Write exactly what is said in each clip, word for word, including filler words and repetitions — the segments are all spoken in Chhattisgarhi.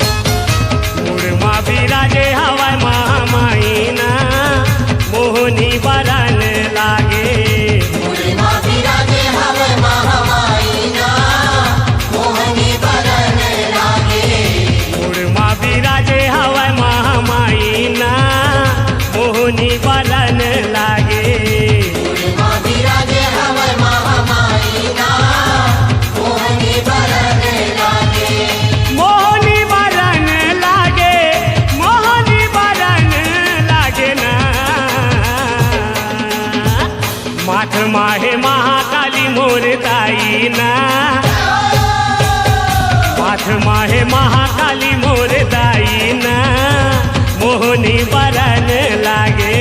मुड़ मा बिराजे हवय महामाई ना, मोहनी बरन लागे। मुड़ मा बिराजे हवय महामाई ना, मोहनी बरन लागे। मुड़ मा बिराजे हवय महामाई ना, मोहनी बरन लागे। मुड़ मा बिराजे हवय महामाई ना, मोहनी बरन लागे। मोहनी बरन लागे, मोहनी बरन लागे ना। माथ माहे महाकाली मोर दाई ना, माथ माहे महाकाली मोर दाई ना, मोहनी बरन लागे।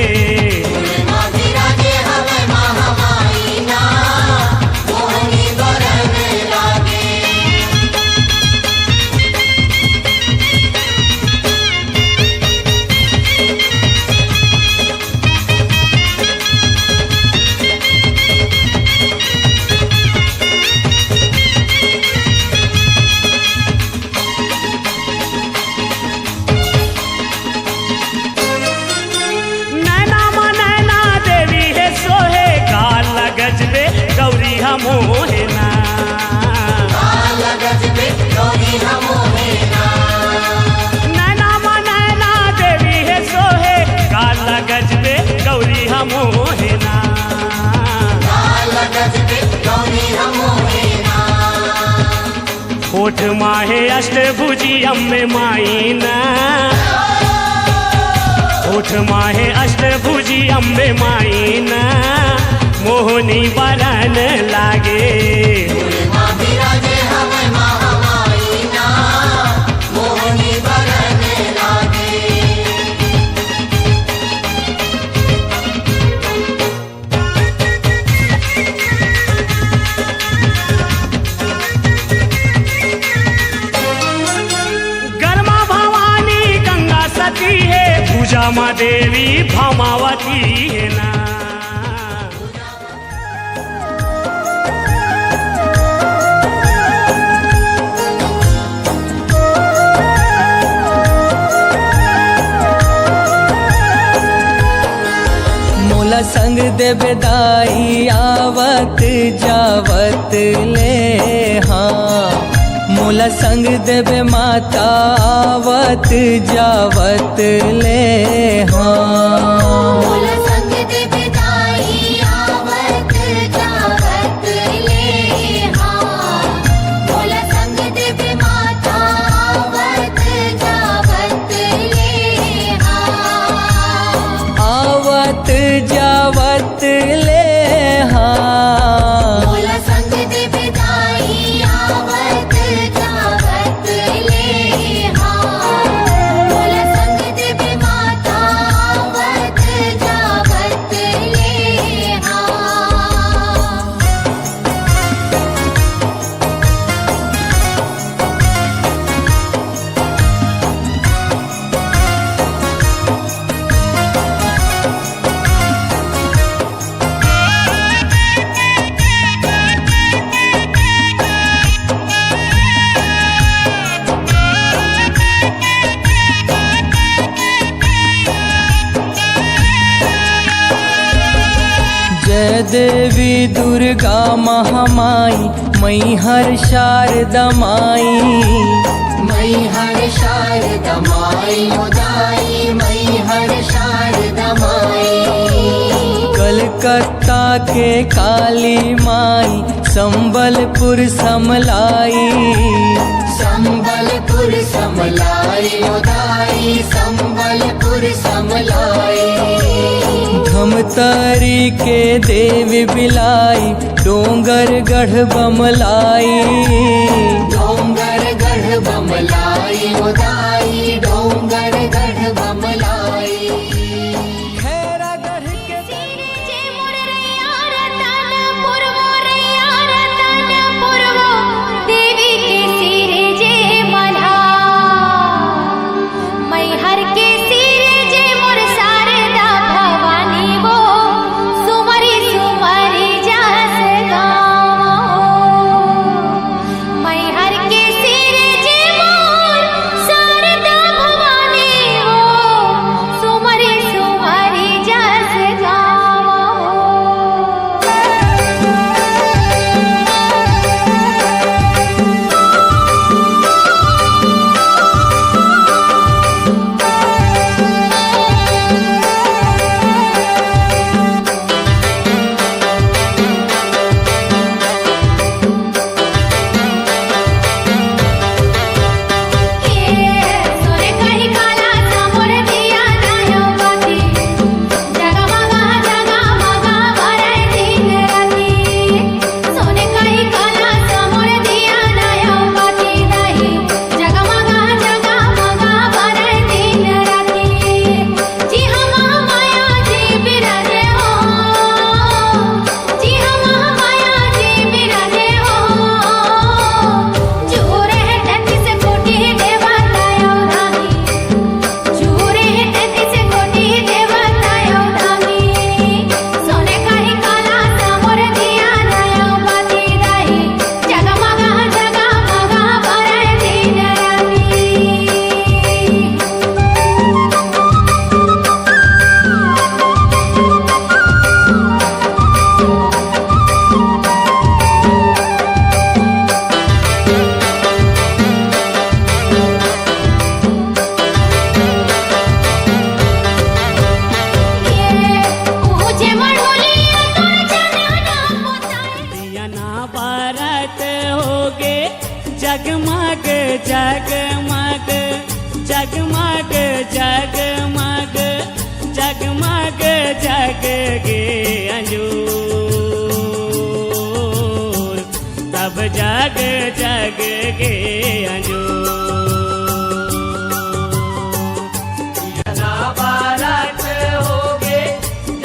नैना मा नैना देवी हे सोहे, गाल गजबे गौरी हा मोहे ना। गाल गजबे गौरी हा मोहे ना। नैना मा नैना देवी हे सोहे, गाल गजबे गौरी हा मोहे ना। गाल गजबे गौरी हा मोहे ना। होठ माहे अष्टभुजी अम्बे माई ना, होठ माहे अष्टभुजी अम्बे माई ना, मोहनी बरन लागे। गरमा भवानी गंगा सती हे, पूजा मा देवी भमावती हे ना। मोला संग देबे दाई आवत जावत ले हाँ, मोला संग देबे माता आवत जावत ले हाँ। मोला संग देबे दाई आवत जावत ले हाँ। मोला संग देबे माता आवत जावत ले हाँ। आवत जावत ले हाँ। मोला संग देबे दाई आवत जावत ले हाँ। मोला संग देबे माता आवत जावत ले हाँ। जय देवी दुर्गा महामाई, मैहर शारदा माई। मैहर शारदा माई, ओ दाई, मैहर शारदा माई। कलकत्ता के काली माई, संबलपुर समलाई। संबलपुर समलाई, ओ दाई, संबलपुर समलाई। धमतरी के देवी बिलाई, डोंगरगढ़ बमलाई। डोंगरगढ़ बमलाई, ओ दाई, डोंगरगढ़ बमलाई। खैरागढ़ के सिरजे मोर रैया, रतनपुर मोरैया, बारत होगे जगमग जगमग, जगमग जगमग, जगमग जग गे अंजोर। तब जग जग गे अंजोर। दिया ना बारत होगे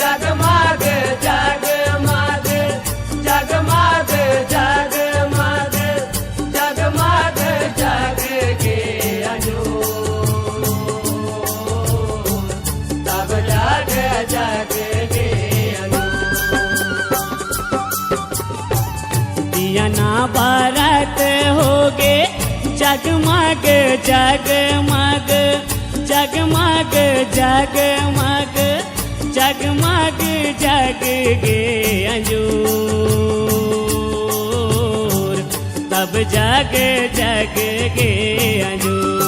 जगमग जगमग, जगमग जगमग, जगमग जग गे अंजोर। तब जग जग गे अंजोर। दिया ना बारत होगे जगमग जगमग, जगमग जगमग, जगमग जग गे अंजोर। तब जग जग गे अंजोर।